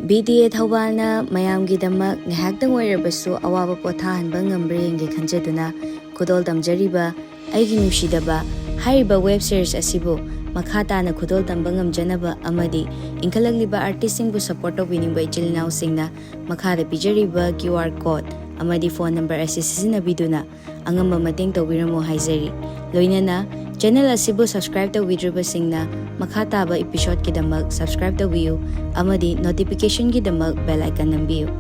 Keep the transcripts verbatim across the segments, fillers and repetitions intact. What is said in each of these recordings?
B T A ꯊꯧꯕꯥꯜꯅ ꯃꯌꯥꯝꯒꯤꯗꯃꯛ ꯉꯥꯏꯍꯥꯛꯇꯪ ꯑꯣꯏꯔꯕꯁꯨ ꯑꯋꯥꯕ ꯄꯣꯊꯥꯍꯟꯕ ꯉꯝꯕ꯭ꯔꯥ ꯌꯦꯡꯒꯦ ꯈꯟꯖꯗꯨꯅ ꯈꯨꯗꯣꯜ ꯇꯝꯖꯔꯤꯕ ꯑꯩꯒꯤ ꯅꯨꯡꯁꯤꯗꯕ ꯍꯥꯏꯔꯤꯕ ꯋꯦꯕ ꯁꯤꯔꯤꯁ ꯑꯁꯤꯕꯨ ꯃꯈꯥ ꯇꯥꯅ ꯈꯨꯗꯣꯜ ꯇꯝꯕ ꯉꯝꯖꯅꯕ ꯑꯃꯗꯤ ꯏꯟꯈꯠꯂꯛꯂꯤꯕ ꯑꯥꯔꯇꯤꯁꯁꯤꯡꯕꯨ ꯁꯞꯄꯣꯔꯠ ꯇꯧꯕꯤꯅꯤꯡꯕ ꯏꯆꯤꯜ ꯏꯅꯥꯎꯁꯤꯡꯅ ꯃꯈꯥꯗ ꯄꯤꯖꯔꯤꯕ ꯀ꯭ꯌꯨ ꯑꯥꯔ ꯀꯣꯗ ꯑꯃꯗꯤ ꯐꯣꯟ ꯅꯝꯕꯔ ꯑꯁꯤ ꯁꯤꯖꯤꯟꯅꯕꯤꯗꯨꯅ ꯑꯉꯝꯕ ꯃꯇꯦꯡ ꯇꯧꯕꯤꯔꯝꯃꯨ ꯍꯥꯏꯖꯔꯤ꯫ ꯂꯣꯏꯅꯅ ꯆꯦꯅꯦꯜ ꯑꯁꯤꯕꯨ ꯁꯕꯁꯀ꯭ꯔꯥꯏꯕ ꯇꯧꯕꯤꯗ꯭ꯔꯤꯕꯁꯤꯡꯅ ꯃꯈꯥ ꯇꯥꯕ ꯏꯄꯤꯁꯣꯗꯀꯤꯗꯃꯛ ꯁꯕꯁꯀ꯭ꯔꯥꯏꯕ ꯇꯧꯕꯤꯌꯨ ꯑꯃꯗꯤ ꯅꯣꯇꯤꯐꯤꯀꯦꯁꯟꯒꯤꯗꯃꯛ ꯕꯦꯜ ꯑꯥꯏꯀꯟ ꯅꯝꯕꯤꯌꯨ꯫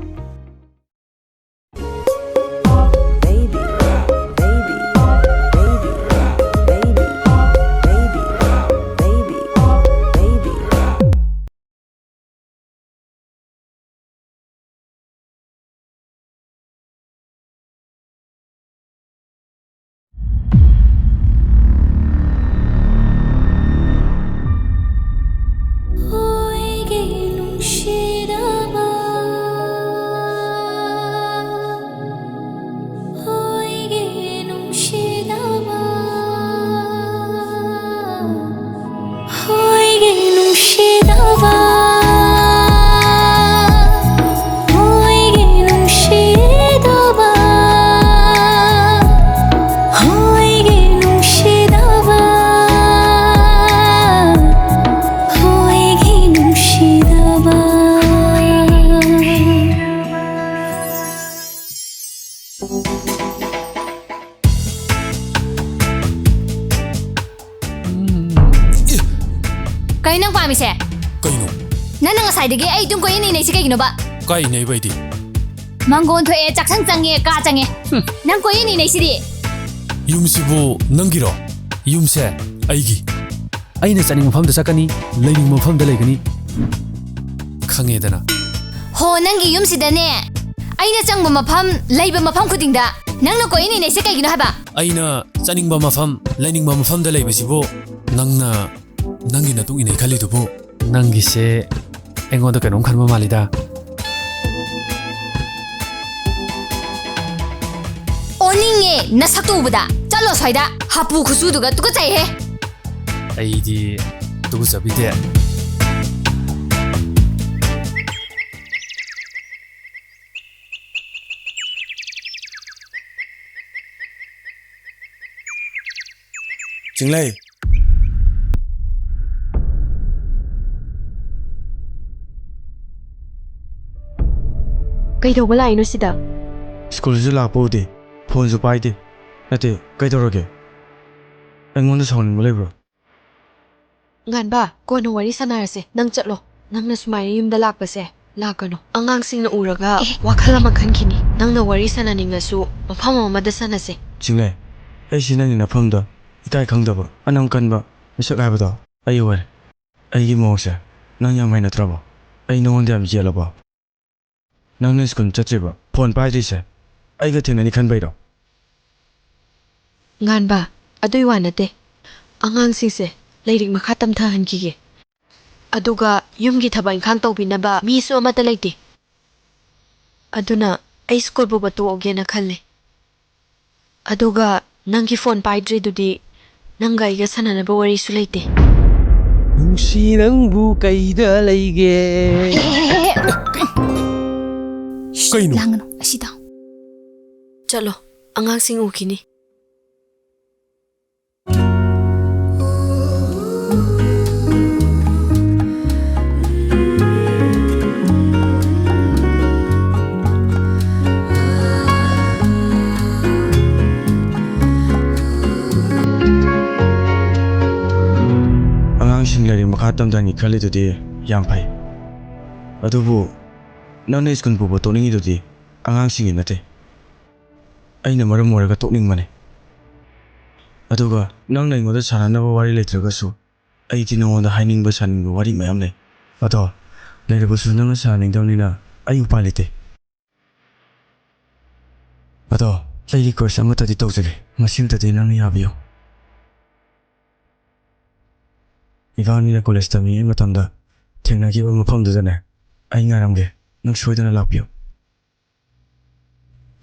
ꯀꯩ ꯅꯪ ꯄꯥꯝꯃꯤꯁꯦ? ꯀꯩꯅꯣ? ꯅꯪꯅ ꯉꯁꯥꯏꯗꯒꯤ ꯑꯩ ꯑꯗꯨꯝ ꯀꯣꯏꯏꯟ ꯏꯟꯅꯩꯁꯦ ꯀꯩꯒꯤꯅꯣꯕ? ꯀꯥꯏ ꯏꯟꯅꯩꯕ ꯑꯩꯗꯤ? ꯃꯪꯒꯣꯟ ꯊꯣꯛꯑꯦ, ꯆꯥꯛꯁꯪ ꯆꯪꯉꯦ, ꯀꯥ ꯆꯪꯉꯦ꯫ ꯍꯨꯝ, ꯅꯪ ꯀꯣꯏꯏꯟ ꯏꯟꯅꯩꯁꯤꯗꯤ꯫ ꯌꯨꯝꯁꯤꯕꯨ ꯅꯪꯒꯤꯔꯣ? ꯌꯨꯝꯁꯦ ꯑꯩꯒꯤ꯫ ꯑꯩꯅ ꯆꯠꯅꯤꯡꯕ ꯃꯐꯝꯗ ꯆꯠꯀꯅꯤ, ꯂꯩꯅꯤꯡꯕ ꯃꯐꯝꯗ ꯂꯩꯒꯅꯤ꯫ ꯈꯪꯉꯦꯗꯅ꯫ ꯍꯣ, ꯅꯪꯒꯤ ꯌꯨꯝꯁꯤꯗꯅꯦ, ꯑꯩꯅ ꯆꯪꯕ ꯃꯐꯝ, ꯂꯩꯕ ꯃꯐꯝ ꯈꯨꯗꯤꯡꯗ ꯅꯪꯅ ꯀꯣꯏꯏꯟ ꯏꯟꯅꯩꯁꯦ ꯀꯩꯒꯤꯅꯣ ꯍꯥꯏꯕ? ꯑꯩꯅ ꯆꯠꯅꯤꯡꯕ ꯃꯐꯝ, ꯂꯩꯅꯤꯡꯕ ꯃꯐꯝꯗ ꯂꯩꯕꯁꯤꯕꯨ ꯅꯪꯅ ꯅꯪꯒꯤ ꯅꯇꯨꯡ ꯏꯟꯅꯩ ꯈꯜꯂꯤꯗꯨꯕꯨ? ꯅꯪꯒꯤꯁꯦ ꯑꯩꯉꯣꯟꯗ ꯀꯩꯅꯣꯝ ꯈꯟꯕ ꯃꯥꯜꯂꯤꯗ꯫ ꯑꯣꯅꯤꯡꯉꯦ ꯅꯁꯛꯇꯨ ꯎꯕꯗ꯫ ꯆꯠꯂꯣ ꯁ꯭ꯋꯥꯏꯗ꯫ ꯍꯥꯄꯨ ꯈꯨꯆꯨꯗꯨꯒ ꯇꯨꯀꯠꯆꯩꯍꯦ꯫ ꯑꯩꯗꯤ ꯇꯨꯀꯠꯆꯕꯤꯗꯦ꯫ ꯆꯤꯡꯂꯩ꯫ ꯀꯩꯗꯧꯕ ꯂꯥꯛꯏꯅꯣ ꯁꯤꯗ? ꯁ꯭ꯀꯨꯜꯁꯨ ꯂꯥꯛꯄ ꯎꯗꯦ, ꯐꯣꯟꯁꯨ ꯄꯥꯏꯗꯦ꯫ ꯅꯠꯇꯦ, ꯀꯩꯗꯧꯔꯒꯦ? ꯑꯩꯉꯣꯟꯗ ꯁꯥꯎꯅꯤꯡꯕ ꯂꯩꯕ꯭ꯔꯣ? ꯉꯥꯟꯕ, ꯀꯣꯟꯅ ꯋꯥꯔꯤ ꯁꯥꯟꯅꯔꯁꯦ꯫ ꯅꯪ ꯆꯠꯂꯣ꯫ ꯅꯪꯅ ꯁꯨꯃꯥꯏꯅ ꯌꯨꯝꯗ ꯂꯥꯛꯄꯁꯦ ꯂꯥꯛꯀꯅꯨ꯫ ꯑꯉꯥꯡꯁꯤꯡꯅ ꯎꯔꯒ ꯑꯦ꯫ ꯋꯥꯈꯜ ꯑꯃ ꯈꯟꯈꯤꯅꯤ꯫ ꯅꯪꯅ ꯋꯥꯔꯤ ꯁꯥꯟꯅꯅꯤꯡꯉꯁꯨ ꯃꯐꯝ ꯑꯃꯗ ꯁꯥꯟꯅꯁꯦ꯫ ꯆꯤꯡꯂꯩ, ꯑꯩꯁꯤ ꯅꯪꯒꯤ ꯅꯐꯝꯗ ꯏꯀꯥꯏ ꯈꯪꯗꯕ, ꯑꯅꯝ ꯀꯟꯕ ꯃꯤꯁꯛ ꯍꯥꯏꯕꯗꯣ ꯑꯩ ꯑꯣꯏꯔꯦ꯫ ꯑꯩꯒꯤ ꯃꯑꯣꯡꯁꯦ ꯅꯪ ꯌꯥꯝ ꯍꯩꯅꯗ꯭ꯔꯕꯣ? ꯑꯩ ꯅꯉꯣꯟꯗ ꯌꯥꯝ ꯌꯦꯠꯂꯕꯣ? ꯅꯪꯅ ꯁ꯭ꯀꯨꯜ ꯆꯠꯇ꯭ꯔꯤꯕ, ꯐꯣꯟ ꯄꯥꯏꯗ꯭ꯔꯤꯁꯦ ꯑꯩꯒ ꯊꯦꯡꯅꯅꯤ ꯈꯟꯕꯩꯔꯣ? ꯉꯥꯟꯕ, ꯑꯗꯨꯏ ꯋꯥ ꯅꯠꯇꯦ꯫ ꯑꯉꯥꯡꯁꯤꯡꯁꯦ ꯂꯥꯏꯔꯤꯛ ꯃꯈꯥ ꯇꯝꯊꯍꯟꯈꯤꯒꯦ꯫ ꯑꯗꯨꯒ ꯌꯨꯝꯒꯤ ꯊꯕꯛ ꯏꯪꯈꯥꯡ ꯇꯧꯕꯤꯅꯕ ꯃꯤꯁꯨ ꯑꯃꯠꯇ ꯂꯩꯇꯦ꯫ ꯑꯗꯨꯅ ꯑꯩ ꯁ꯭ꯀꯨꯜ ꯄꯨꯕ ꯇꯣꯛꯑꯒꯦꯅ ꯈꯜꯂꯦ꯫ ꯑꯗꯨꯒ ꯅꯪꯒꯤ ꯐꯣꯟ ꯄꯥꯏꯗ꯭ꯔꯤꯗꯨꯗꯤ ꯅꯪꯒ ꯑꯩꯒ ꯁꯥꯟꯅꯅꯕ ꯋꯥꯔꯤꯁꯨ ꯂꯩꯇꯦ꯫ ꯅꯨꯡꯁꯤ ꯅꯪꯕꯨ ꯀꯩꯗ ꯂꯩꯒꯦ? ꯀꯩꯅꯣ? ꯂꯥꯡꯒꯅꯨ, ꯑꯁꯤꯗ꯫ ꯆꯠꯂꯣ, ꯑꯉꯥꯡꯁꯤꯡ ꯎꯈꯤꯅꯤ꯫ ꯑꯉꯥꯡꯁꯤꯡ ꯂꯥꯏꯔꯤꯛ ꯃꯈꯥ ꯇꯝꯊꯅꯤ ꯈꯜꯂꯤꯗꯨꯗꯤ ꯌꯥꯝ ꯐꯩ꯫ ꯑꯗꯨꯕꯨ ꯅꯪꯅ ꯁ꯭ꯀꯨꯜ ꯄꯨꯕ ꯇꯣꯛꯅꯤꯡꯉꯤꯗꯨꯗꯤ ꯑꯉꯥꯡꯁꯤꯡꯒꯤ ꯅꯠꯇꯦ꯫ ꯑꯩꯅ ꯃꯔꯝ ꯑꯣꯏꯔꯒ ꯇꯣꯛꯅꯤꯡꯕꯅꯤ꯫ ꯑꯗꯨꯒ ꯅꯪꯅ ꯑꯩꯉꯣꯟꯗ ꯁꯥꯟꯅꯅꯕ ꯋꯥꯔꯤ ꯂꯩꯇ꯭ꯔꯒꯁꯨ ꯑꯩꯗꯤ ꯅꯉꯣꯟꯗ ꯍꯥꯏꯅꯤꯡꯕ ꯁꯥꯅꯤꯡꯕ ꯋꯥꯔꯤ ꯃꯌꯥꯝ ꯂꯩ꯫ ꯑꯗꯣ ꯂꯩꯔꯕꯁꯨ ꯅꯪꯅ ꯁꯥꯟꯅꯅꯤꯡꯗꯕꯅꯤꯅ ꯑꯩ ꯎꯄꯥꯏ ꯂꯩꯇꯦ꯫ ꯑꯗꯣ ꯑꯩ request ꯑꯃꯠꯇꯗꯤ ꯇꯧꯖꯒꯦ, ꯃꯁꯤꯃꯇꯗꯤ ꯅꯪꯅ ꯌꯥꯕꯤꯌꯨ꯫ ꯏꯕꯥꯅꯤꯅ college ꯇꯝꯂꯤꯉꯩ ꯃꯇꯝꯗ ꯊꯦꯡꯅꯈꯤꯕ ꯃꯐꯝꯗꯨꯗꯅꯦ ꯑꯩ ꯉꯥꯏꯔꯝꯒꯦ, ꯅꯪ ꯁꯣꯏꯗꯅ ꯂꯥꯛꯄꯤꯌꯨ꯫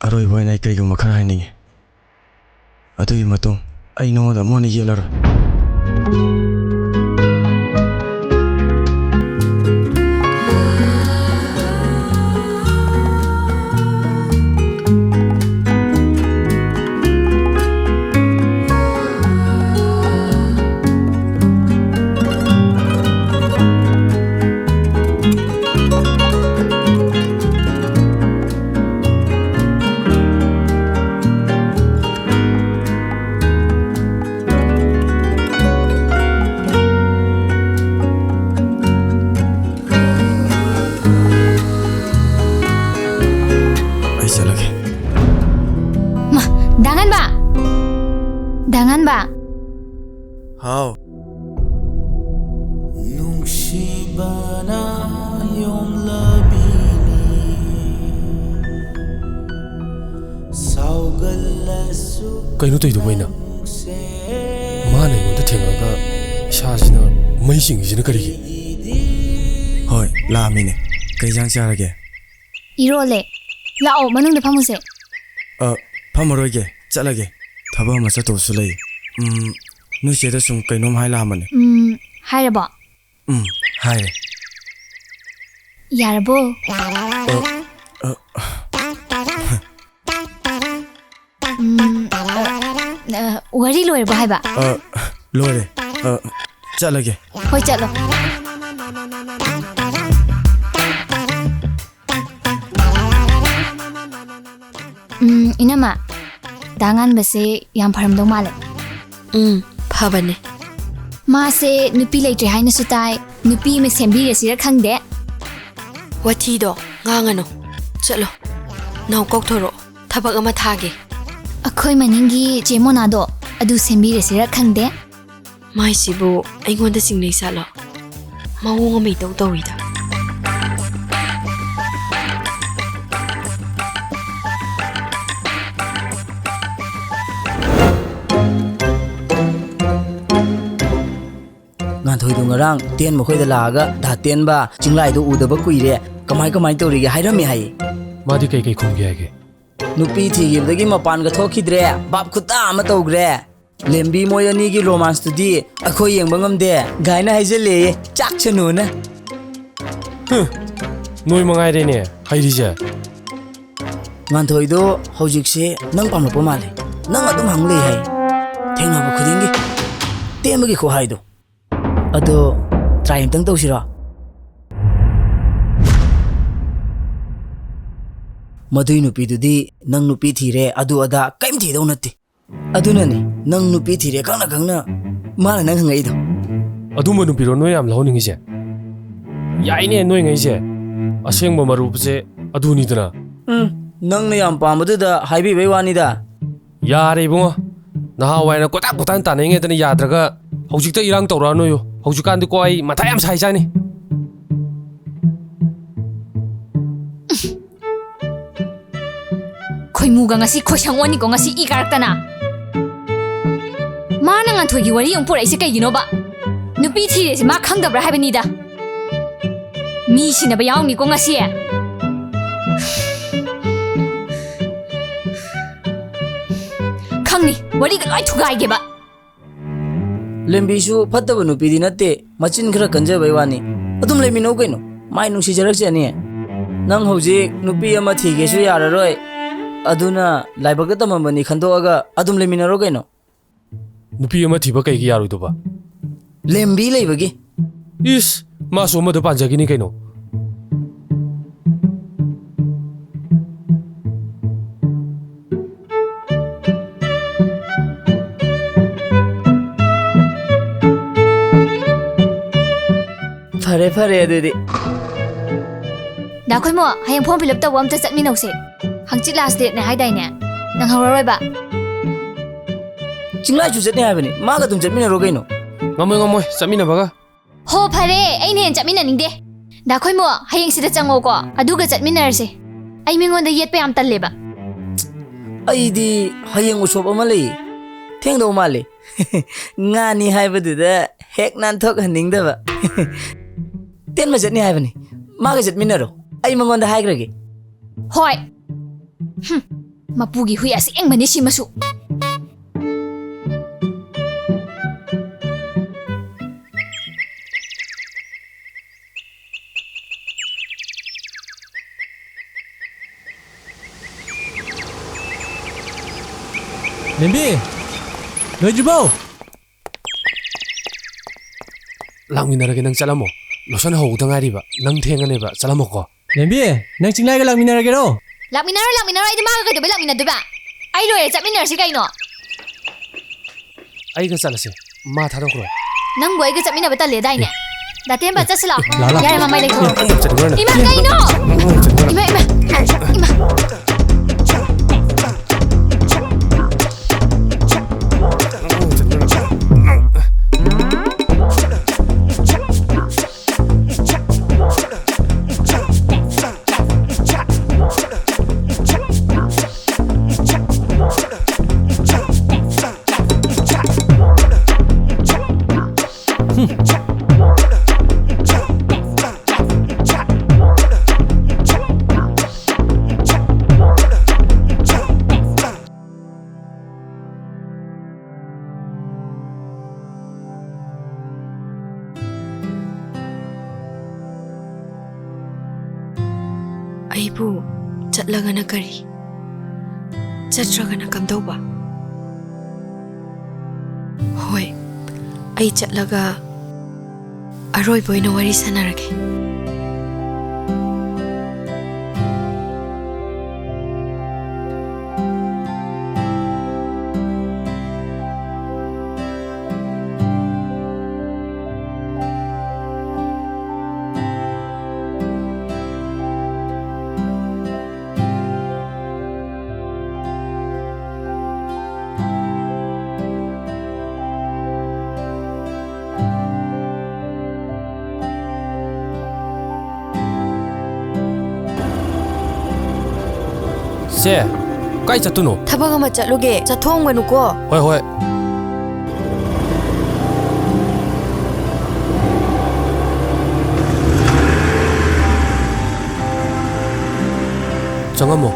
ꯑꯔꯣꯏꯕ ꯑꯣꯏꯅ ꯑꯩ ꯀꯔꯤꯒꯨꯝꯕ ꯈꯔ ꯍꯥꯏꯅꯤꯡꯉꯤ꯫ ꯑꯗꯨꯒꯤ ꯃꯇꯨꯡ ꯑꯩ ꯅꯉꯣꯟꯗ ꯑꯃꯨꯛ ꯍꯟꯅ ꯌꯦꯠꯂꯔꯣꯏ꯫ ꯕꯥ꯫ ꯍꯥꯎ꯫ ꯅꯨꯡꯁꯤꯕꯅ ꯌꯣꯝꯂꯕꯤꯅꯤ ꯁꯥꯎꯒꯜꯂꯁꯨ꯫ ꯀꯩꯅꯣ ꯇꯧꯔꯤꯗꯨꯕꯨ ꯑꯩꯅ? ꯃꯥꯅ ꯑꯩꯉꯣꯟꯗ ꯊꯦꯡꯉꯒ ꯏꯁꯥꯁꯤꯅ ꯃꯩ ꯆꯤꯡꯉꯤꯁꯤꯅ ꯀꯔꯤꯒꯤ? ꯍꯣꯏ, ꯂꯥꯛꯑꯝꯃꯤꯅꯦ꯫ ꯀꯩ ꯏꯟꯖꯥꯡ ꯆꯥꯔꯒꯦ? ꯏꯔꯣꯜꯂꯦ꯫ ꯂꯥꯛꯑꯣ, ꯃꯅꯨꯡꯗ ꯐꯝꯃꯨꯁꯦ꯫ ꯑ, ꯐꯝꯃꯔꯣꯏꯒꯦ, ꯆꯠꯂꯒꯦ꯫ ꯊꯕꯛ ꯑꯃ ꯆꯠꯇꯧꯁꯨ ꯂꯩ꯫ ꯎꯝ, ꯅꯣꯏ ꯆꯦꯗ ꯁꯨꯝ ꯀꯩꯅꯣꯝ ꯍꯥꯏ ꯂꯥꯛꯑꯝꯕꯅꯦ꯫ ꯎꯝ, ꯍꯥꯏꯔꯕꯣ? ꯎꯝ, ꯍꯥꯏꯔꯦ꯫ ꯌꯥꯔꯕꯣ? ꯑ, ꯑ, ꯎꯝ, ꯑ, ꯑ, ꯋꯥꯔꯤ ꯂꯣꯏꯔꯕꯣ ꯍꯥꯏꯕ? ꯑ, ꯂꯣꯏꯔꯦ꯫ ꯑ, ꯆꯠꯂꯒꯦ꯫ ꯍꯣꯏ, ꯆꯠꯂꯣ꯫ ꯎꯝ, ꯏꯅꯝꯃ, ꯗꯥ ꯉꯥꯟꯕꯁꯦ ꯌꯥꯝ ꯐꯔꯝꯗꯧ ꯃꯥꯜꯂꯦ꯫ ꯎꯝ, ꯐꯕꯅꯦ꯫ ꯃꯥꯁꯦ ꯅꯨꯄꯤ ꯂꯩꯇ꯭ꯔꯦ ꯍꯥꯏꯅꯁꯨ ꯇꯥꯏ, ꯅꯨꯄꯤ ꯑꯃ ꯁꯦꯝꯕꯤꯔꯁꯤꯔ ꯈꯪꯗꯦ꯫ ꯋꯥꯊꯤꯗꯣ ꯉꯥꯡꯉꯅꯨ꯫ ꯆꯠꯂꯣ꯫ ꯅꯥꯎ ꯀꯧꯊꯣꯔꯛꯑꯣ꯫ ꯊꯕꯛ ꯑꯃ ꯊꯥꯒꯦ꯫ ꯑꯩꯈꯣꯏ ꯃꯅꯤꯡꯒꯤ ꯆꯦ ꯃꯣꯅꯥꯗꯣ, ꯑꯗꯨ ꯁꯦꯝꯕꯤꯔꯁꯤꯔ ꯈꯪꯗꯦ꯫ ꯃꯥꯏꯁꯤꯕꯨ ꯑꯩꯉꯣꯟꯗ ꯆꯤꯡꯅꯩ ꯖꯥꯠꯂꯣ? ꯃꯑꯣꯡ ꯑꯃ ꯏꯇꯧ ꯇꯧꯏꯗ꯫ ꯉꯥꯟꯊꯣꯏꯗꯣ ꯉꯔꯥꯡ ꯇꯦꯟ ꯃꯈꯣꯏꯗ ꯂꯥꯛꯑꯒ, "ꯗꯥ ꯇꯦꯟꯕ, ꯆꯤꯡꯂꯥꯏꯗꯣ ꯎꯗꯕ ꯀꯨꯏꯔꯦ, ꯀꯃꯥꯏ ꯀꯃꯥꯏ ꯇꯧꯔꯤꯒꯦ?" ꯍꯥꯏꯔꯝꯃꯦ ꯍꯥꯏꯌꯦ꯫ ꯃꯥꯗꯤ ꯀꯩꯀꯩ ꯈꯨꯝꯒꯦ ꯍꯥꯏꯒꯦ? "ꯅꯨꯄꯤ ꯊꯤꯈꯤꯕꯗꯒꯤ ꯃꯄꯥꯟꯒ ꯊꯣꯛꯈꯤꯗ꯭ꯔꯦ, ꯚꯥꯞ ꯈꯨꯇꯥ ꯑꯃ ꯇꯧꯈ꯭ꯔꯦ꯫ ꯂꯦꯝꯕꯤ ꯃꯣꯏ ꯑꯅꯤꯒꯤ ꯔꯣꯃꯥꯟꯁꯇꯨꯗꯤ ꯑꯩꯈꯣꯏ ꯌꯦꯡꯕ ꯉꯝꯗꯦ" ꯒꯥꯏꯅ ꯍꯥꯏꯖꯜꯂꯦꯌꯦ, ꯆꯥꯛꯁꯅꯨꯅ꯫ ꯍꯨꯝ, ꯅꯣꯏ ꯃꯉꯥꯏꯔꯦꯅꯦ ꯍꯩꯔꯤꯁꯦ꯫ ꯉꯥꯟꯊꯣꯏꯗꯣ ꯍꯧꯖꯤꯛꯁꯦ ꯅꯪ ꯄꯥꯝꯂꯛꯄ ꯃꯥꯜꯂꯦ, ꯅꯪ ꯑꯗꯨꯝ ꯍꯪ ꯂꯩ ꯍꯥꯏ꯫ ꯊꯦꯡꯅꯕ ꯈꯨꯗꯤꯡꯒꯤ ꯇꯦꯟꯕꯒꯤ ꯈꯨꯍꯥꯏꯗꯣ꯫ ꯑꯗꯣ try ꯑꯝꯇꯪ ꯇꯧꯁꯤꯔꯣ? ꯃꯗꯨꯏ ꯅꯨꯄꯤꯗꯨꯗꯤ ꯅꯪ ꯅꯨꯄꯤ ꯊꯤꯔꯦ, ꯑꯗꯨ ꯑꯗꯥ ꯀꯩꯝ ꯊꯤꯗꯧ ꯅꯠꯇꯦ꯫ ꯑꯗꯨꯅꯅꯤ ꯅꯪ ꯅꯨꯄꯤ ꯊꯤꯔꯦ ꯈꯪꯅ ꯈꯪꯅ ꯃꯥꯅ ꯅꯪ ꯍꯪꯉꯛꯏꯗꯣ꯫ ꯑꯗꯨꯝꯕ ꯅꯨꯄꯤꯔꯣ ꯅꯣꯏ ꯌꯥꯝ ꯂꯧꯍꯟꯅꯤꯡꯉꯤꯁꯦ? ꯌꯥꯏꯅꯦ ꯅꯣꯏꯉꯩꯁꯦ꯫ ꯑꯁꯦꯡꯕ ꯃꯔꯨꯞꯁꯦ ꯑꯗꯨꯅꯤꯗꯅ꯫ ꯎꯝ, ꯅꯪꯅ ꯌꯥꯝ ꯄꯥꯝꯕꯗꯨꯗ ꯍꯥꯏꯕꯤꯕꯩ ꯋꯥꯅꯤꯗ꯫ ꯌꯥꯔꯦ ꯏꯕꯨꯡꯉꯣ, ꯅꯍꯥꯟꯋꯥꯏꯅ ꯀꯣꯏꯇꯥꯟ ꯀꯣꯏꯇꯥꯟ ꯇꯥꯟꯅꯔꯤꯉꯩꯗꯅ ꯌꯥꯗ꯭ꯔꯒ ꯍꯧꯖꯤꯛꯇ ꯏꯔꯥꯡ ꯇꯧꯔꯛꯑꯅꯨꯌꯣ꯫ ꯍꯧꯖꯤꯛꯀꯥꯟꯗꯤꯀꯣ ꯑꯩ ꯃꯊꯥ ꯌꯥꯝ ꯁꯥꯏ ꯆꯥꯅꯤ꯫ ꯈꯣꯏꯃꯨꯒ ꯉꯁꯤ ꯈꯣꯏꯁꯪ ꯑꯣꯟꯅꯤꯀꯣ, ꯉꯁꯤ ꯏ ꯀꯥꯔꯛꯇꯅ꯫ ꯃꯥꯅ ꯉꯥꯟꯊꯣꯏꯒꯤ ꯋꯥꯔꯤ ꯑꯃꯨꯛ ꯄꯨꯔꯛꯏꯁꯦ ꯀꯩꯒꯤꯅꯣꯕ? ꯅꯨꯄꯤ ꯊꯤꯔꯦꯁꯦ ꯃꯥ ꯈꯪꯗꯕ꯭ꯔꯥ ꯍꯥꯏꯕꯅꯤꯗ꯫ ꯃꯤ ꯁꯤꯟꯅꯕ ꯌꯥꯎꯅꯤꯀꯣ ꯉꯁꯤ꯫ ꯈꯪꯅꯤ, ꯋꯥꯔꯤꯒ ꯂꯣꯏ ꯊꯨꯒꯥꯏꯒꯦꯕ꯫ ꯂꯦꯝꯕꯤꯁꯨ ꯐꯠꯇꯕ ꯅꯨꯄꯤꯗꯤ ꯅꯠꯇꯦ, ꯃꯆꯤꯟ ꯈꯔ ꯀꯟꯖꯕꯩ ꯋꯥꯅꯤ꯫ ꯑꯗꯨꯝ ꯂꯩꯃꯤꯟꯅꯧ ꯀꯩꯅꯣ, ꯃꯥꯏ ꯅꯨꯡꯁꯤꯖꯔꯛꯆꯅꯤ꯫ ꯅꯪ ꯍꯧꯖꯤꯛ ꯅꯨꯄꯤ ꯑꯃ ꯊꯤꯒꯦꯁꯨ ꯌꯥꯔꯔꯣꯏ, ꯑꯗꯨꯅ ꯂꯥꯏꯕꯛꯇ ꯇꯝꯃꯝꯕꯅꯤ ꯈꯟꯗꯣꯛꯑꯒ ꯑꯗꯨꯝ ꯂꯩꯃꯤꯟꯅꯔꯣ ꯀꯩꯅꯣ꯫ ꯅꯨꯄꯤ ꯑꯃ ꯊꯤꯕ ꯀꯩꯒꯤ ꯌꯥꯔꯣꯏꯗꯕ? ꯂꯦꯝꯕꯤ ꯂꯩꯕꯒꯤ꯫ ꯏꯁ, ꯃꯥꯁꯨ ꯑꯃꯗ ꯄꯥꯟꯖꯈꯤꯅꯤ ꯀꯩꯅꯣ꯫ ꯐꯔꯦ, ꯐꯔꯦ ꯑꯗꯨꯗꯤ꯫ ꯗꯥ ꯈꯣꯏꯃꯣ, ꯍꯌꯦꯡ form fill up ꯇꯧꯕ ꯑꯝꯇ ꯆꯠꯃꯤꯟꯅꯧꯁꯦ꯫ ꯍꯪꯆꯤꯠ last dateꯅꯦ ꯍꯥꯏꯗꯥꯏꯅꯦ? ꯅꯪꯍꯧꯔꯔꯣꯏꯕ꯫ ꯆꯤꯡꯂꯥꯏꯁꯨ ꯆꯠꯅꯤ ꯍꯥꯏꯕꯅꯤ, ꯃꯥꯒ ꯑꯗꯨꯝ ꯆꯠꯃꯤꯟꯅꯔꯣ ꯀꯩꯅꯣ꯫ ꯉꯝꯃꯣꯏ, ꯉꯝꯃꯣꯏ, ꯆꯠꯃꯤꯟꯅꯕꯒ꯫ ꯍꯣ, ꯐꯔꯦ, ꯑꯩꯅ ꯍꯦꯟꯅ ꯆꯠꯃꯤꯟꯅꯅꯤꯡꯗꯦ꯫ ꯗꯥ ꯈꯣꯏꯃꯣ, ꯍꯌꯦꯡ ꯁꯤꯗ ꯆꯪꯉꯣꯀꯣ, ꯑꯗꯨꯒ ꯆꯠꯃꯤꯟꯅꯔꯁꯦ꯫ ꯑꯩ ꯃꯤꯉꯣꯟꯗ ꯌꯦꯠꯄ ꯌꯥꯝ ꯇꯜꯂꯦꯕ꯫ ꯑꯩꯗꯤ ꯍꯌꯦꯡ ꯎꯁꯣꯞ ꯑꯃ ꯂꯩꯌꯦ, ꯊꯦꯡꯗꯧ ꯃꯥꯜꯂꯦ꯫ ꯉꯥꯅꯤ ꯍꯥꯏꯕꯗꯨꯗ ꯍꯦꯛ ꯅꯥꯟꯊꯣꯛꯍꯟꯅꯤꯡꯗꯕ꯫ ꯇꯦꯟꯕ ꯆꯠꯅꯤ ꯍꯥꯏꯕꯅꯤ, ꯃꯥꯒ ꯆꯠꯃꯤꯟꯅꯔꯣ, ꯑꯩ ꯃꯉꯣꯟꯗ ꯍꯥꯏꯈ꯭ꯔꯒꯦ꯫ ꯍꯣꯏ꯫ ꯍꯨꯝ, ꯃꯄꯨꯒꯤ ꯍꯨꯏ ꯑꯁꯦꯡꯕꯅꯤ ꯁꯤꯃꯁꯨ꯫ ꯂꯦꯝꯕꯤ! ꯂꯣꯏꯗ꯭ꯔꯤꯕꯣ? ꯂꯥꯛꯃꯤꯟꯅꯔꯒꯦ, ꯅꯪ ꯆꯠꯂꯝꯃꯣ꯫ ꯂꯣꯁꯟ ꯍꯧꯕꯗ ꯉꯥꯏꯔꯤꯕ, ꯅꯪ ꯊꯦꯡꯉꯅꯦꯕ, ꯆꯠꯂꯝꯃꯣꯀꯣ꯫ ꯂꯦꯝꯕꯤ, ꯅꯪ ꯆꯤꯡꯂꯥꯏꯒ ꯂꯥꯛꯃꯤꯟꯅꯔꯒꯦꯔꯣ? ꯂꯥꯛꯃꯤꯟꯅꯔꯣ, ꯂꯥꯛꯃꯤꯟꯅꯔꯣ, ꯑꯩꯗꯤ ꯃꯥꯒ ꯀꯩꯗꯧꯕꯩ ꯂꯥꯛꯃꯤꯟꯅꯗꯣꯏꯕ? ꯑꯩ ꯂꯣꯏꯔꯦ, ꯆꯠꯃꯤꯟꯅꯔꯁꯤ ꯀꯩꯅꯣ꯫ ꯑꯩꯒ ꯆꯠꯂꯁꯦ, ꯃꯥ ꯊꯥꯗꯣꯛꯈ꯭ꯔꯣ꯫ ꯅꯪꯕꯨ ꯑꯩꯒ ꯆꯠꯃꯤꯟꯅꯕ ꯇꯜꯂꯦꯗꯥꯏꯅꯦ? ꯗꯥ ꯇꯦꯝꯕ, ꯆꯠꯁꯤ ꯂꯥꯛꯑꯣ꯫ ꯂꯥꯛꯑꯣ, ꯂꯥꯛꯑꯣ꯫ ꯌꯥꯔꯦ, ꯃꯃꯥꯏ ꯂꯩꯊꯣꯛꯑꯣ꯫ ꯆꯠꯈ꯭ꯔꯣ ꯅꯪ꯫ ꯏꯃꯥ, ꯀꯩꯅꯣ? ꯏꯃꯥ, ꯏꯃꯥ, ꯏꯃꯥ꯫ ꯑꯩꯕꯨ ꯆꯠꯂꯒꯅ ꯀꯔꯤ? ꯆꯠꯇ꯭ꯔꯒꯅ ꯀꯝꯗꯧꯕ? ꯍꯣꯏ, ꯑꯩ ꯆꯠꯂꯒ ꯑꯔꯣꯏꯕ ꯑꯣꯏꯅ ꯋꯥꯔꯤ ꯁꯥꯟꯅꯔꯒꯦ꯫ ꯁꯦ, ꯀꯥꯏ ꯆꯠꯇꯣꯏꯅꯣ? ꯊꯕꯛ ꯑꯃ ꯆꯠꯂꯨꯒꯦ꯫ ꯆꯠꯊꯣꯛꯑꯝꯒꯅꯨꯀꯣ꯫ ꯍꯣꯏ, ꯍꯣꯏ꯫ ꯆꯪꯉꯝꯃꯣ꯫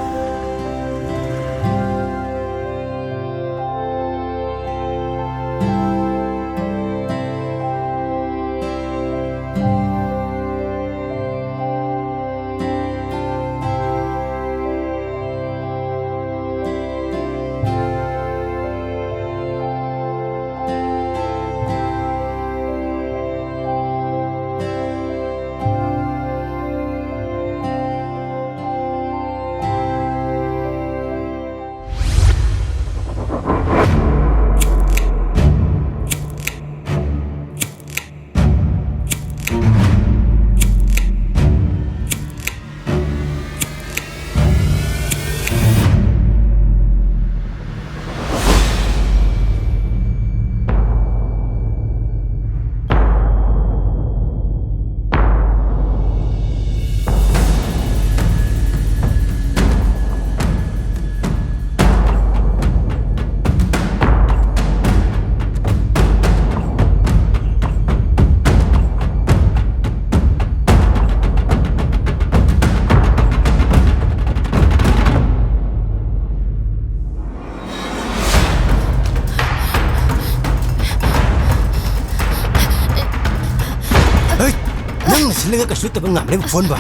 ꯀꯩꯁꯨ ꯅꯠꯇꯕ ꯉꯥꯟꯕ ꯂꯩꯕ ꯐꯣꯟꯕ꯫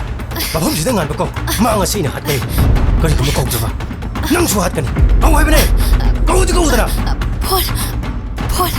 ꯃꯐꯝꯁꯤꯗ ꯉꯥꯟꯕ ꯀꯧ꯫ ꯃꯥ ꯉꯁꯤ ꯑꯩꯅ ꯍꯥꯠꯀꯅꯤ꯫ ꯀꯔꯤꯒꯨꯝꯕ ꯀꯧꯗ꯭ꯔꯕ? ꯅꯪꯁꯨ ꯍꯥꯠꯀꯅꯤ꯫ ꯀꯧ ꯍꯥꯏꯕꯅꯦ꯫ ꯀꯧꯗꯤ ꯀꯧꯗꯅ꯫ ꯐꯣꯟ꯫ ꯐꯣꯟ꯫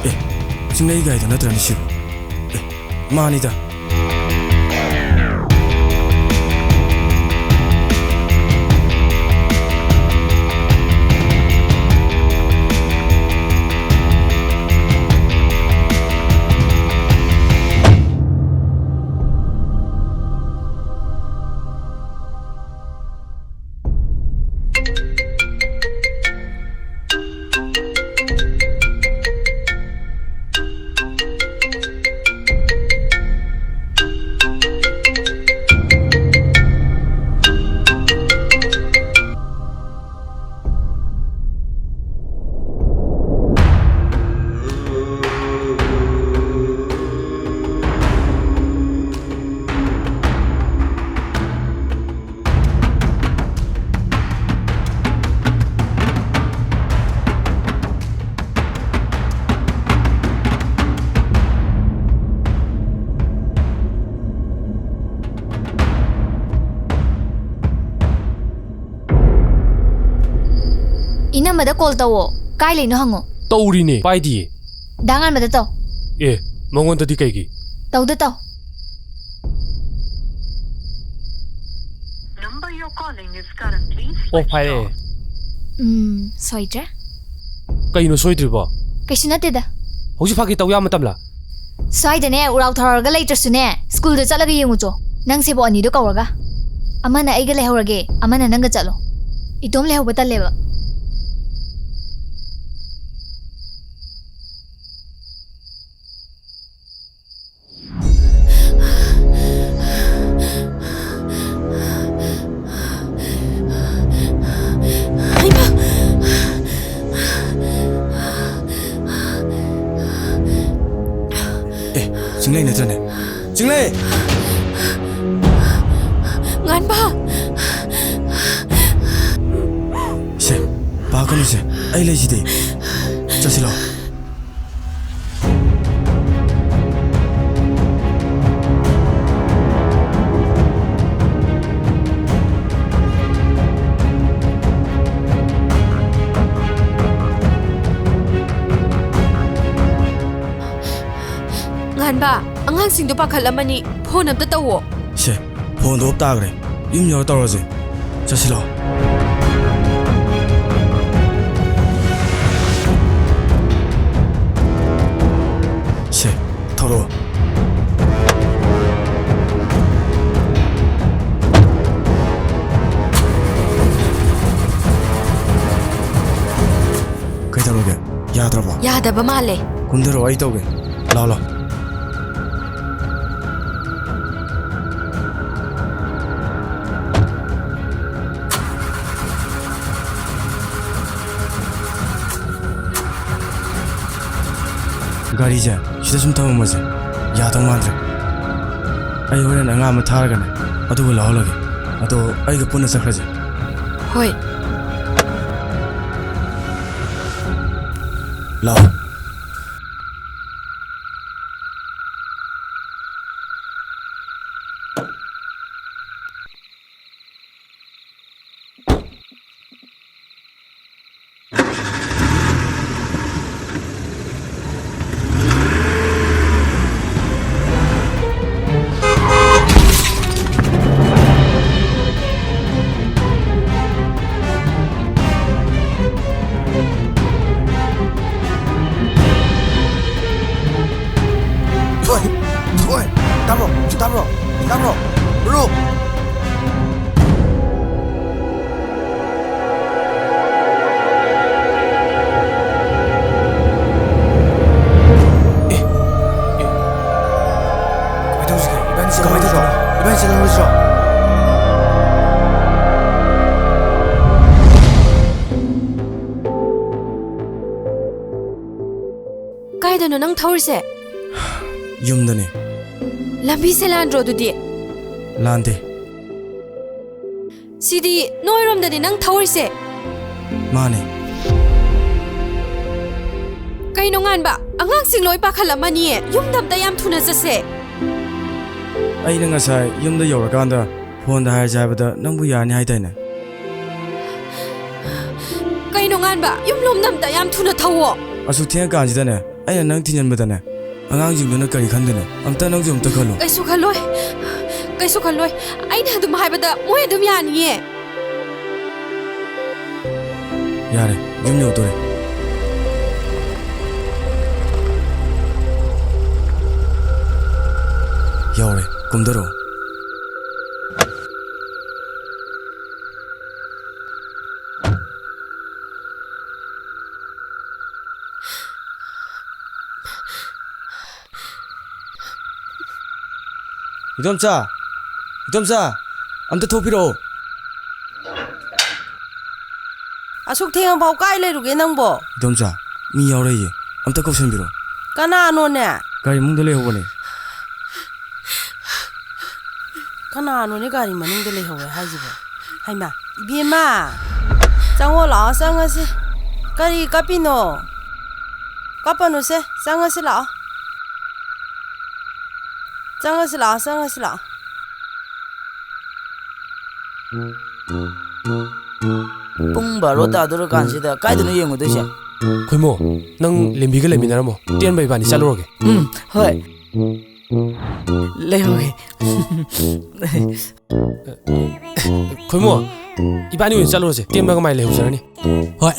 ꯑꯦ, ꯆꯤꯡꯂꯩ ꯒꯥꯏꯗꯣ ꯅꯠꯇ꯭ꯔꯅꯦ ꯁꯤꯕꯨ? ꯑꯦ, ꯃꯥꯅꯤꯗ꯫ ꯏꯅꯝꯃꯗ ꯀꯣꯜ ꯇꯧꯋꯣ꯫ ꯀꯥꯏ ꯂꯩꯅꯣ ꯍꯪꯉꯣ꯫ ꯇꯧꯔꯤꯅꯦ, ꯄꯥꯏꯗꯤꯌꯦ꯫ ꯗꯥ ꯉꯥꯟꯕꯗ ꯇꯧ꯫ ꯑꯦ, ꯃꯉꯣꯟꯗꯗꯤ ꯀꯩꯒꯤ? ꯇꯧꯗ ꯇꯧ꯫ Number you're calling is currently ꯑꯣ, switched ꯐꯥꯏꯔꯛꯑꯦ꯫ Off. ꯎꯝ, ꯁꯣꯏꯗ꯭ꯔꯦ꯫ ꯀꯩꯅꯣ ꯁꯣꯏꯗ꯭ꯔꯤꯕꯣ? ꯀꯩꯁꯨ ꯅꯠꯇꯦꯗ꯫ ꯍꯧꯖꯤꯛ ꯐꯥꯒꯤ ꯇꯧ ꯌꯥ ꯃꯇꯝꯂ? ꯁ꯭ꯋꯥꯏꯗꯅꯦ, ꯎꯔꯥꯎ ꯊꯔꯥꯎꯔꯒ ꯂꯩꯇ꯭ꯔꯁꯨꯅꯦ, ꯁ꯭ꯀꯨꯜꯗ ꯆꯠꯂꯒ ꯌꯦꯡꯉꯨꯆꯣ꯫ ꯅꯪ ꯁꯦꯕꯣꯠ ꯑꯅꯤꯗꯣ ꯀꯧꯔꯒ꯫ ꯑꯃꯅ ꯑꯩꯒ ꯂꯩꯍꯧꯔꯒꯦ, ꯑꯃꯅ ꯅꯪꯒ ꯆꯠꯂꯣ꯫ ꯏꯇꯣꯝ ꯂꯩꯍꯧꯕ ꯇꯜꯂꯦꯕ꯫ ꯍꯩꯃꯥ! ꯑꯦ, ꯆꯤꯡꯂꯩ ꯅꯠꯇ꯭ꯔꯅꯦ? ꯆꯤꯡꯂꯩ! ꯉꯥꯟꯕ! ꯁꯦ, ꯄꯥꯈꯠꯀꯅꯨꯁꯦ, ꯑꯩ ꯂꯩꯁꯤꯗꯤ꯫ ꯆꯠꯁꯤ ꯂꯥꯎ꯫ ꯉꯥꯟꯕ, ꯑꯉꯥꯡꯁꯤꯡꯗꯣ ꯄꯥꯈꯠꯂꯝꯃꯅꯤ, ꯐꯣꯟ ꯑꯝꯇ ꯇꯧꯋꯣ꯫ ꯁꯦ, ꯐꯣꯟꯗꯣ ꯑꯣꯞ ꯇꯥꯈ꯭ꯔꯦ꯫ ꯌꯨꯝ ꯌꯧꯔ ꯇꯧꯔꯁꯦ꯫ ꯆꯠꯁꯤ ꯂꯥꯛꯑꯣ꯫ ꯁꯦ, ꯊꯧꯔꯛꯑꯣ꯫ ꯀꯩꯗꯧꯔꯒꯦ? ꯌꯥꯗ꯭ꯔꯕꯣ? ꯌꯥꯗꯕ ꯃꯥꯜꯂꯦ꯫ ꯀꯨꯝꯊꯔꯛꯑꯣ, ꯑꯩ ꯇꯧꯒꯦ꯫ ꯂꯥꯎ, ꯂꯥꯎ꯫ ꯒꯥꯔꯤꯁꯦ ꯁꯤꯗ ꯁꯨꯝ ꯊꯝꯃꯝꯃꯁꯦ꯫ ꯌꯥꯗꯧ ꯃꯥꯟꯗ꯭ꯔꯦ꯫ ꯑꯩ ꯍꯣꯔꯦꯟ ꯑꯉꯥꯡ ꯑꯃ ꯊꯥꯔꯒꯅꯦ, ꯑꯗꯨꯒ ꯂꯧꯍꯜꯂꯒꯦ꯫ ꯑꯗꯣ ꯑꯩꯒ ꯄꯨꯟꯅ ꯆꯠꯈ꯭ꯔꯁꯦ꯫ ꯍꯣꯏ꯫ ꯂꯥꯎ꯫ ꯇꯥꯕ꯭ꯔꯣ? ꯕ꯭ꯔꯣ! ꯑꯦ, ꯑꯦ꯫ ꯀꯃꯥꯏ ꯇꯧꯁꯤꯒꯦ? ꯏꯕꯥꯅꯤ ꯆꯦꯜꯍꯧꯔꯁꯤꯔꯣ? ꯏꯕꯥꯅꯤ ꯆꯦꯜꯍꯧꯔꯁꯤꯔꯣ? ꯀꯥꯏꯗꯅꯣ ꯅꯪ ꯊꯧꯔꯤꯁꯦ? ꯌꯨꯝꯗꯅꯦ꯫ ꯂꯝꯕꯤꯁꯦ ꯂꯥꯟꯗ꯭ꯔꯣ ꯑꯗꯨꯗꯤ? ꯂꯥꯟꯗꯦ꯫ ꯁꯤꯗꯤ ꯅꯣꯏꯔꯣꯝꯗꯅꯤ ꯅꯪ ꯊꯧꯔꯤꯁꯦ꯫ ꯃꯥꯅꯦ꯫ ꯀꯩꯅꯣ ꯉꯥꯟꯕ? ꯑꯉꯥꯡꯁꯤꯡ ꯂꯣꯏ ꯄꯥꯈꯠꯂꯝꯃꯅꯤꯌꯦ꯫ ꯌꯨꯝꯗ ꯑꯝꯇ ꯌꯥꯝ ꯊꯨꯅ ꯆꯠꯁꯦ꯫ ꯑꯩꯅ ꯉꯁꯥꯏ ꯌꯨꯝꯗ ꯌꯧꯔꯀꯥꯟꯗ ꯐꯣꯟꯗ ꯍꯥꯏꯔꯁꯦ ꯍꯥꯏꯕꯗ ꯅꯪꯕꯨ ꯌꯥꯅꯤ ꯍꯥꯏꯗꯥꯏꯅꯦ? ꯀꯩꯅꯣ ꯉꯥꯟꯕ? ꯌꯨꯝꯂꯣꯝꯗ ꯑꯝꯇ ꯌꯥꯝ ꯊꯨꯅ ꯊꯧꯋꯣ꯫ ꯑꯁꯨꯛ ꯊꯦꯡꯉꯀꯥꯟꯁꯤꯗꯅꯦ, ꯑꯩꯅ ꯅꯪ ꯊꯤꯟꯖꯟꯕꯗꯅꯦ, ꯑꯉꯥꯡꯁꯤꯡꯗꯨꯅ ꯀꯔꯤ ꯈꯟꯗꯣꯏꯅꯣ? ꯑꯝꯇ ꯅꯪꯁꯨ ꯑꯝꯇ ꯈꯜꯂꯨ꯫ ꯀꯩꯁꯨ ꯈꯜꯂꯣꯏ꯫ ꯀꯩꯁꯨ ꯈꯜꯂꯣꯏ꯫ ꯑꯩꯅ ꯑꯗꯨꯝ ꯍꯥꯏꯕꯗ ꯃꯣꯏ ꯑꯗꯨꯝ ꯌꯥꯅꯤꯌꯦ꯫ ꯌꯥꯔꯦ, ꯌꯨꯝ ꯌꯧꯗꯣꯔꯦ꯫ ꯌꯧꯔꯦ, ꯀꯨꯝꯊꯔꯛꯑꯣ꯫ ꯏꯗꯣꯝꯆꯥ, ꯏꯗꯣꯝꯆꯥ, ꯑꯝꯇ ꯊꯣꯛꯄꯤꯔꯛꯑꯣ꯫ ꯑꯁꯨꯛ ꯊꯦꯡꯉꯐꯥꯎ ꯀꯥꯏ ꯂꯩꯔꯨꯒꯦ ꯅꯪꯕꯣ? ꯏꯗꯣꯝꯆꯥ, ꯃꯤ ꯌꯥꯎꯔꯛꯏꯌꯦ, ꯑꯝꯇ ꯀꯧꯁꯟꯕꯤꯔꯣ꯫ ꯀꯅꯥꯅꯣꯅꯦ? ꯒꯥꯔꯤ ꯃꯅꯨꯡꯗ ꯂꯩꯍꯧꯕꯅꯦ꯫ ꯀꯅꯥꯅꯣꯅꯦ ꯒꯥꯔꯤ ꯃꯅꯨꯡꯗ ꯂꯩꯍꯧꯋꯦ ꯍꯥꯏꯁꯤꯕꯣ? ꯍꯩꯃꯥ, ꯏꯕꯦꯝꯃ, ꯆꯪꯉꯣ ꯂꯥꯛꯑꯣ, ꯆꯪꯉꯁꯤ꯫ ꯀꯔꯤ ꯀꯞꯄꯤꯅꯣ? ꯀꯞꯄꯅꯨꯁꯦ, ꯆꯪꯉꯁꯤ ꯂꯥꯛꯑꯣ꯫ ꯆꯪꯉꯁꯤ ꯂꯥꯛꯑꯣ, ꯆꯪꯉꯁꯤ ꯂꯥꯛꯑꯣ꯫ ꯄꯨꯡ ꯕꯥꯔꯣ ꯇꯥꯗꯣꯔꯀꯥꯟꯁꯤꯗ ꯀꯥꯏꯗꯅꯣ ꯌꯦꯡꯉꯨꯗꯣꯏꯁꯦ? ꯈꯣꯏꯃꯣ, ꯅꯪ ꯂꯦꯝꯕꯤꯒ ꯂꯩꯃꯤꯟꯅꯔꯝꯃꯣ꯫ ꯇꯦꯟꯕ ꯏꯕꯥꯅꯤ ꯆꯠꯂꯨꯔꯒꯦ꯫ ꯎꯝ, ꯍꯣꯏ꯫ ꯂꯩꯍꯧꯒꯦ꯫ ꯈꯣꯏꯃꯣ, ꯏꯕꯥꯅꯤ ꯑꯣꯏꯅ ꯆꯠꯂꯨꯔꯁꯦ꯫ ꯇꯦꯟꯕꯒ ꯃꯥꯏ ꯂꯩꯍꯧꯖꯔꯅꯤ꯫ ꯍꯣꯏ꯫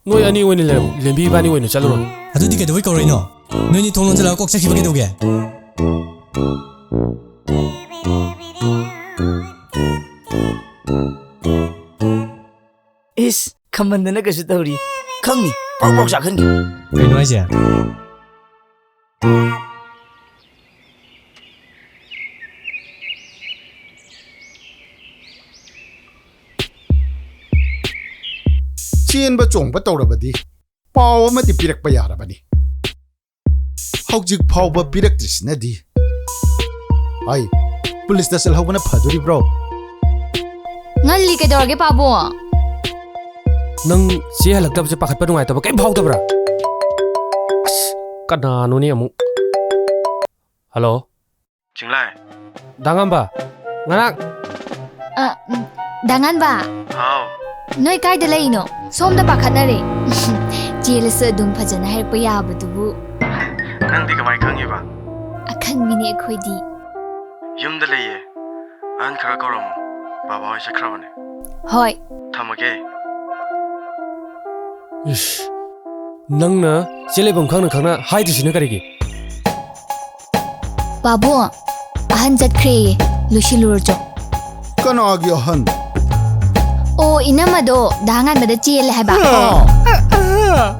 ꯅꯣꯏ ꯑꯅꯤ ꯑꯣꯏꯅ ꯂꯩꯔꯝꯃꯣ, ꯂꯦꯝꯕꯤ ꯏꯕꯥꯅꯤ ꯑꯣꯏꯅ ꯆꯠꯂꯨꯔꯣ꯫ ꯑꯗꯨꯗꯤ ꯀꯩꯗꯧꯕꯩ ꯀꯧꯔꯛꯏꯅꯣ? ꯅꯣꯏꯅꯤ ꯊꯣꯡ ꯂꯣꯟꯁꯤꯜꯂꯒ ꯀꯣꯛ ꯆꯠꯈꯤꯕ ꯀꯩꯗꯧꯒꯦ? ꯏꯁ, ꯈꯝꯕꯟꯗꯅ ꯀꯩꯁꯨ ꯇꯧꯔꯤ꯫ ꯈꯝꯅꯤ, ꯄ꯭ꯔꯣꯛ ꯄ꯭ꯔꯣꯛ ꯆꯥꯛꯍꯟꯒꯦ꯫ ꯀꯩꯅꯣ ꯍꯥꯏꯁꯦ? ꯆꯦꯟꯕ ꯆꯣꯡꯕ ꯇꯧꯔꯕꯗꯤ ꯄꯥꯎ ꯑꯃꯗꯤ ꯄꯤꯔꯛꯄ ꯌꯥꯔꯕꯅꯤ꯫ ꯍꯧꯖꯤꯛ ꯐꯥꯎꯕ ꯄꯤꯔꯛꯇ꯭ꯔꯤꯁꯤꯅꯗꯤ꯫ ꯑꯩ ꯄꯨꯂꯤꯁꯇ ꯆꯠꯍꯧꯕꯅ ꯐꯗꯣꯔꯤꯕ꯭ꯔꯣ? ꯉꯜꯂꯤ, ꯀꯩꯗꯧꯔꯒꯦ ꯄꯥꯕꯨꯡ? ꯅꯪ ꯆꯦ ꯍꯜꯂꯛꯇꯕꯁꯦ ꯄꯥꯈꯠꯄ ꯅꯨꯡꯉꯥꯏꯇꯕ ꯀꯩꯝ ꯐꯥꯎꯗꯕ꯭ꯔꯥ? ꯑꯁ, ꯀꯅꯥꯅꯣꯅꯦ ꯑꯃꯨꯛ? ꯍꯜꯂꯣ? ꯆꯤꯡꯂꯥꯏ꯫ ꯗꯥꯉꯝꯕ, ꯉꯔꯥꯡ ꯑ, ꯎꯝ, ꯗꯥꯉꯥꯟꯕ꯫ ꯍꯥꯎ꯫ ꯅꯣꯏ ꯀꯥꯏꯗ ꯂꯩꯔꯤꯅꯣ? ꯁꯣꯝꯗ ꯄꯥꯈꯠꯅꯔꯦ꯫ ꯆꯦꯜꯂꯁꯨ ꯑꯗꯨꯝ ꯐꯖꯅ ꯍꯥꯏꯔꯛꯄ ꯌꯥꯕꯗꯨꯕꯨ꯫ ꯅꯪꯗꯤ ꯀꯃꯥꯏ ꯈꯪꯉꯤꯕ? ꯑꯈꯪꯕꯤꯅꯦ ꯑꯩꯈꯣꯏꯗꯤ꯫ ꯌꯨꯝꯗ ꯂꯩꯌꯦ꯫ ꯑꯍꯟ ꯈꯔ ꯀꯧꯔꯝꯃꯣ꯫ ꯕꯥꯕꯥ ꯍꯣꯏ ꯆꯠꯈ꯭ꯔꯕꯅꯦ꯫ ꯍꯣꯏ꯫ ꯊꯝꯃꯒꯦ꯫ ꯏꯁ, ꯅꯪꯅ ꯆꯦ ꯂꯩꯐꯝ ꯈꯪꯅ ꯈꯪꯅ ꯍꯥꯏꯗ꯭ꯔꯤꯁꯤꯅ ꯀꯔꯤꯒꯤ? ꯄꯥꯕꯨꯡ, ꯑꯍꯟ ꯆꯠꯈ꯭ꯔꯦꯌꯦ, ꯂꯣꯏꯁꯤꯜꯂꯨꯔꯣ ꯆꯣ꯫ ꯀꯅꯥꯒꯤ ꯑꯍꯟ? ꯑꯣ, ꯏꯅꯝꯃꯗꯣ ꯗꯥ ꯉꯥꯟꯕꯗ ꯆꯦꯜꯂꯦ ꯍꯥꯏꯕ꯫ ꯑꯥ!